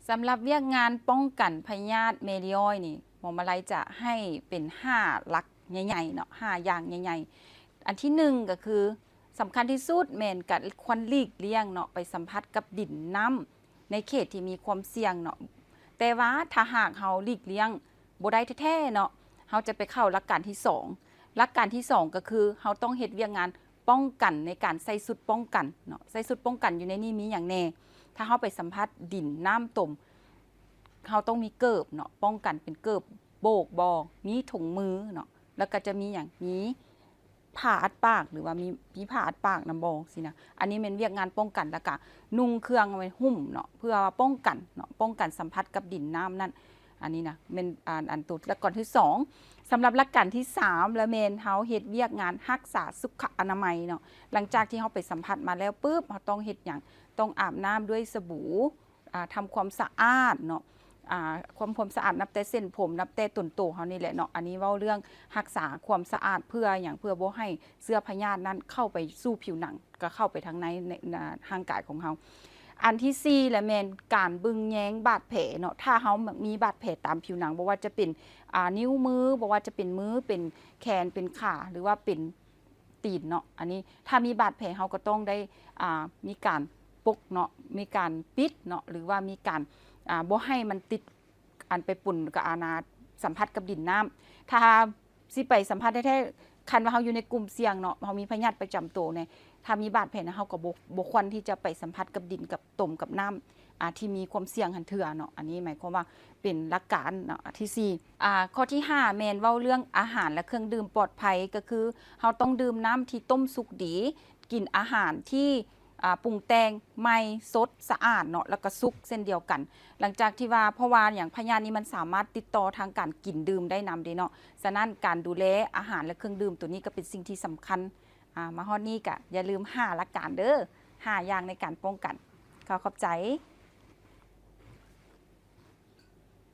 ສຳລັບວຽກງານປ້ອງກັນພະຍາດແມລິອອຍນີ້ ໝໍມາໄລຈະໃຫ້ເປັນຫ້າຫຼັກໃຫຍ່ໆເນາະ ຫ້າຢ່າງໃຫຍ່ໆ. ອັນທີໜຶ່ງກໍຄື ສຳຄັນທີ່ສຸດແມ່ນກະຄວນຫຼີກລ່ຽງເນາະ ໄປສຳຜັດກັບດິນນ້ຳໃນເຂດທີ່ມີຄວາມສ່ຽງເນາະ. ແຕ່ວ່າຖ້າຫາກເຮົາຫຼີກລ່ຽງບໍ່ໄດ້ແທ້ໆເນາະ ເຮົາຈະໄປເຂົ້າຫຼັກການທີສອງ. ຫຼັກການທີສອງກໍຄື ເຮົາຕ້ອງເຮັດວຽກງານປ້ອງກັນໃນການໃສ່ຊຸດປ້ອງກັນເນາະ. ໃສ່ຊຸດປ້ອງກັນຢູ່ໃນນີ້ມີຫຍັງແດ່? ຖ້າເຮົາໄປສຳຜັດດິນນ້ຳຕົມ ເຮົາຕ້ອງມີເກີບເນາະ ປ້ອງກັນເປັນເກີບໂບກບໍ ມີຖົງມືເນາະ ແລ້ວກໍຈະມີຫຍັງ? ມີ ຜ້າອັດປາກ ຫຼືວ່າມີ ມີຜ້າອັດປາກນຳບໍ່ຊີ້ນະ. ອັນນີ້ແມ່ນວຽກງານປ້ອງກັນ ແລ້ວກະນຸ່ງເຄື່ອງໄວ້ຫຸ້ມເນາະ ເພື່ອວ່າປ້ອງກັນເນາະ ປ້ອງກັນສຳຜັດກັບດິນນ້ຳນັ້ນ. ອັນນີ້ນະແມ່ນ ອັນ ອັນໂຕ ແລະ ກ່ອນທີສອງ ສຳລັບຫຼັກການທີສາມລະແມ່ນເຮົາເຮັດວຽກງານຮັກສາສຸຂະອະນາໄມເນາະ. ຫຼັງຈາກທີ່ເຮົາໄປສຳຜັດມາແລ້ວປຶບ ເຮົາຕ້ອງເຮັດຫຍັງ? ຕ້ອງອາບນ້ຳດ້ວຍສະບູ ອ່າ ທຳຄວາມສະອາດເນາະ ອ່າ ຄວາມ ຄວາມສະອາດນັບແຕ່ເສັ້ນຜົມ ນັບແຕ່ຕົນໂຕເຮົານີ້ແຫຼະເນາະ. ອັນນີ້ເວົ້າເລື່ອງຮັກສາຄວາມສະອາດ ເພື່ອຫຍັງ? ເພື່ອບໍ່ໃຫ້ເຊື້ອພະຍາດນັ້ນເຂົ້າໄປສູ່ຜິວໜັງ ກໍເຂົ້າໄປທາງໃນ ໃນ ໃນຮ່າງກາຍຂອງເຮົາ. ອັນທີສີ່ລະແມ່ນການເບິ່ງແຍງບາດແຜເນາະ. ຖ້າເຮົາມີບາດແຜຕາມຜິວໜັງ ບໍ່ວ່າຈະເປັນ ອ່າ ນິ້ວມື ບໍ່ວ່າຈະເປັນມື ເປັນແຂນ ເປັນຂາ ຫຼືວ່າເປັນ ຕີນເນາະ. ອັນນີ້ຖ້າມີບາດແຜເຮົາກໍຕ້ອງໄດ້ ອ່າ ມີການປົກເນາະ ມີການປິດເນາະ ຫຼືວ່າມີການ ອ່າ ບໍ່ໃຫ້ມັນຕິດ ອັນໄປປົນກັບ ອັນນາ ສຳຜັດກັບດິນນ້ຳ. ຖ້າຊິໄປສຳຜັດແທ້ໆ ຄັນວ່າເຮົາຢູ່ໃນກຸ່ມສ່ຽງເນາະ ເຮົາມີພະຍາດປະຈຳໂຕແດ່ ຖ້າມີບາດແຜນະ ເຮົາກໍບໍ່ ບໍ່ຄວນທີ່ຈະໄປສຳຜັດກັບດິນ ກັບຕົມກັບນ້ຳ ອ່າ ທີ່ມີຄວາມສ່ຽງຫັ້ນເທື່ອເນາະ. ອັນນີ້ໝາຍຄວາມວ່າເປັນຫຼັກການເນາະ ອັນທີສີ່. ອ່າ ຂໍ້ທີຫ້າແມ່ນເວົ້າເລື່ອງອາຫານ ແລະ ເຄື່ອງດື່ມປອດໄພ ກໍຄືເຮົາຕ້ອງດື່ມນ້ຳທີ່ຕົ້ມສຸກດີ ກິນອາຫານທີ່ ອ່າ ປຸງແຕ່ງໃໝ່ ສົດ ສະອາດເນາະ ແລ້ວກໍສຸກເຊັ່ນດຽວກັນ. ຫຼັງຈາກທີ່ວ່າ ເພາະວ່າຫຍັງ? ພະຍາດນີ້ມັນສາມາດຕິດຕໍ່ທາງການກິນດື່ມໄດ້ນຳເດ້ເນາະ. ສະນັ້ນການດູແລອາຫານ ແລະ ເຄື່ອງດື່ມໂຕນີ້ກໍເປັນສິ່ງທີ່ສຳຄັນ. ອ່າ ມາຮອດນີ້ກະຢ່າລືມຫ້າຫຼັກການເດີ້ ຫ້າຢ່າງໃນການປ້ອງກັນ. ຂໍຂອບໃຈ.